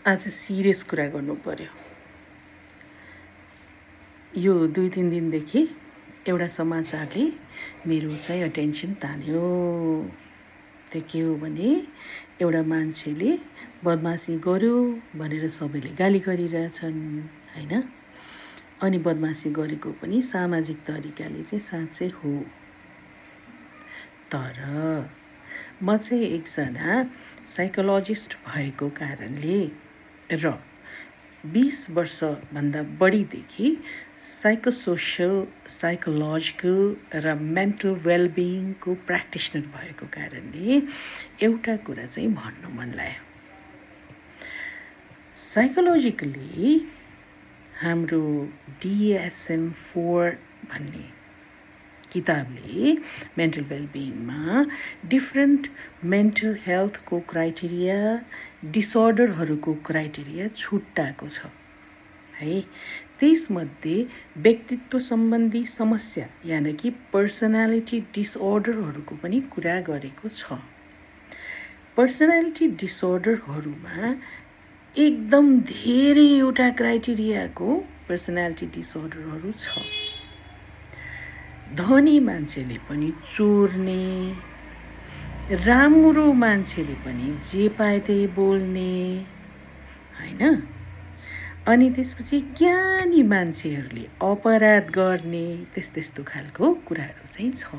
आज सिरियस कुरा गर्नु पर्यो। यो 2-3 दिनदेखि एउटा समाचारले मेरो चाहिँ अटेन्सन तान्यो। त्यो के हो भने एउटा मान्छेले बदमासी गर्यो भनेर सबैले गाली गरिरहेछन् हैन। अनि बदमासी गरेको पनि सामाजिक तरिकाले चाहिँ साँच्चै हो। तर म चाहिँ एकजना साइकोलोजिस्ट भएको कारणले र 20 वर्षभन्दा बढीदेखि साइकोसोसियल, साइकोलोजिकल र मेन्टल वेलबिङको प्र्याक्टिसनर भएको कारणले एउटा कुरा चाहिँ भन्नु मन लाग्यो। साइकोलोजिकली हाम्रो DSM-4 भन्ने किताबले मेन्टल वेलबिङमा डिफ्रेन्ट मेन्टल हेल्थको क्राइटेरिया, डिसअर्डरहरूको क्राइटेरिया छुट्टाएको छ है। त्यसमध्ये व्यक्तित्व सम्बन्धी समस्या यानि कि पर्सनालिटी डिसअर्डरहरूको पनि कुरा गरेको छ। पर्सनालिटी डिसअर्डरहरूमा एकदम धेरैवटा क्राइटेरियाको पर्सनालिटी डिसअर्डरहरू छ। धनी मान्छेले पनि चोर्ने, राम्रो मान्छेले पनि जे पाए त्यही बोल्ने हैन। अनि त्यसपछि ज्ञानी मान्छेहरूले अपराध गर्ने त्यस्तो खालको कुराहरू चाहिँ छ।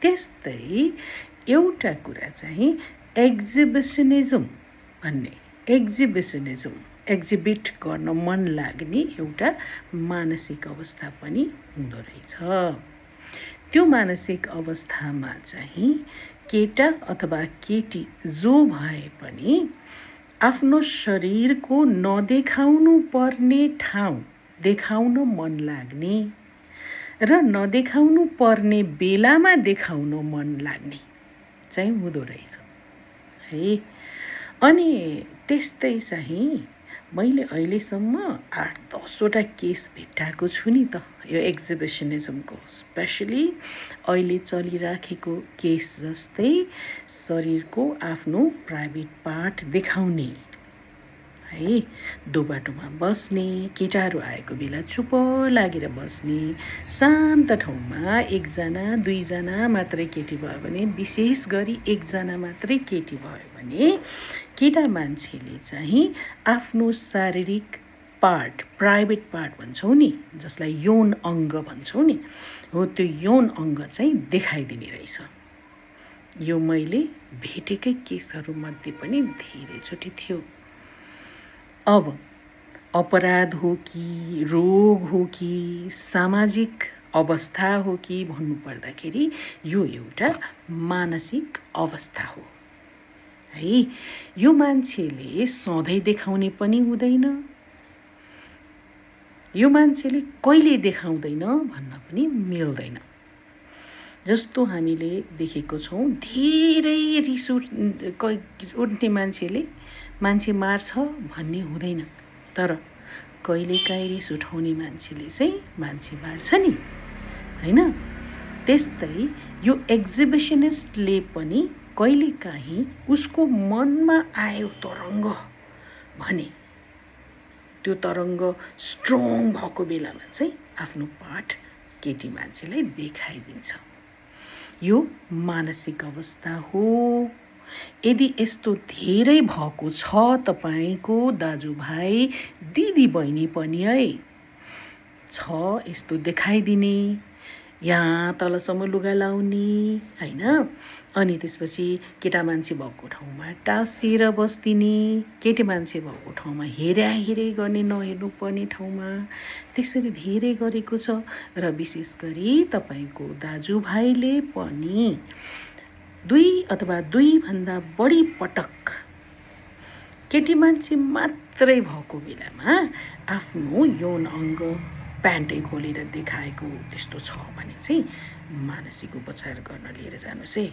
त्यस्तै एउटा कुरा चाहिँ एक्जिबिसनिज्म भन्ने, एक्जिबिट गर्न मन लाग्ने एउटा मानसिक अवस्था पनि हुँदो रहेछ। त्यो मानसिक अवस्थामा चाहिँ केटा अथवा केटी जो भए पनि आफ्नो शरीरको नदेखाउनु पर्ने ठाउँ देखाउन मन लाग्ने र नदेखाउनु पर्ने बेलामा देखाउन मन लाग्ने चाहिँ हुँदो रहेछ है। अनि त्यस्तै चाहिँ मैले अहिलेसम्म 8-10वटा केस भेटाएको छु नि त यो एक्जिबिसनिज्मको। स्पेसली अहिले चलिराखेको केस जस्तै शरीरको आफ्नो प्राइभेट पार्ट देखाउने है, दोबाटोमा बस्ने, केटाहरू आएको बेला चुप लागेर बस्ने, शान्त ठाउँमा 1जना 2जना मात्रै केटी भयो भने, विशेष गरी 1जना मात्रै केटी भयो भने केटा मान्छेले चाहिँ आफ्नो शारीरिक पार्ट, प्राइभेट पार्ट भन्छौँ नि, जसलाई यौन अङ्ग भन्छौँ नि, हो त्यो यौन अङ्ग चाहिँ देखाइदिने रहेछ। यो मैले भेटेकै केसहरूमध्ये पनि धेरैचोटि थियो। अब अपराध हो कि, रोग हो कि, सामाजिक अवस्था हो कि भन्नु पर्दाखेरि यो एउटा मानसिक अवस्था हो है। यो मान्छेले सधैँ देखाउने पनि हुँदैन, यो मान्छेले कहिले देखाउँदैन भन्न पनि मिल्दैन। जस्तो हामीले देखेको छौँ, धेरै रिस उठ्ने मान्छेले मान्छे मार्छ भन्ने हुँदैन, तर कहिलेकाहीँ रिस उठाउने मान्छेले चाहिँ मान्छे मार्छ नि हैन। त्यस्तै यो एक्जिबिसनिस्टले पनि कहिलेकाहीँ उसको मनमा आयो तरङ्ग भने त्यो तरङ्ग स्ट्रङ भएको बेलामा चाहिँ आफ्नो पार्ट केटी मान्छेलाई देखाइदिन्छ। यो मानसिक अवस्था हो। यदि यस्तो धेरै भएको छ तपाईको दाजुभाइ दिदी बहिनी पनि है छ, यस्तो देखाइदिने, यहाँ तलसम्म लुगा लाउने हैन, अनि त्यसपछि केटा मान्छे भएको ठाउँमा टाँसिएर बस्दिने, केटी मान्छे भएको ठाउँमा हेरे गर्ने, नहेर्नु पर्ने ठाउँमा त्यसरी धेरै गरेको छ। र विशेष गरी तपाईको दाजुभाइले पनि 2 अथवा 2भन्दा बढी पटक केटी मान्छे मात्रै भएको बेलामा आफ्नो यौन अङ्ग प्यान्टै खोलेर देखाएको त्यस्तो छ भने चाहिँ मानसिक उपचार गर्न लिएर जानुहोस् है।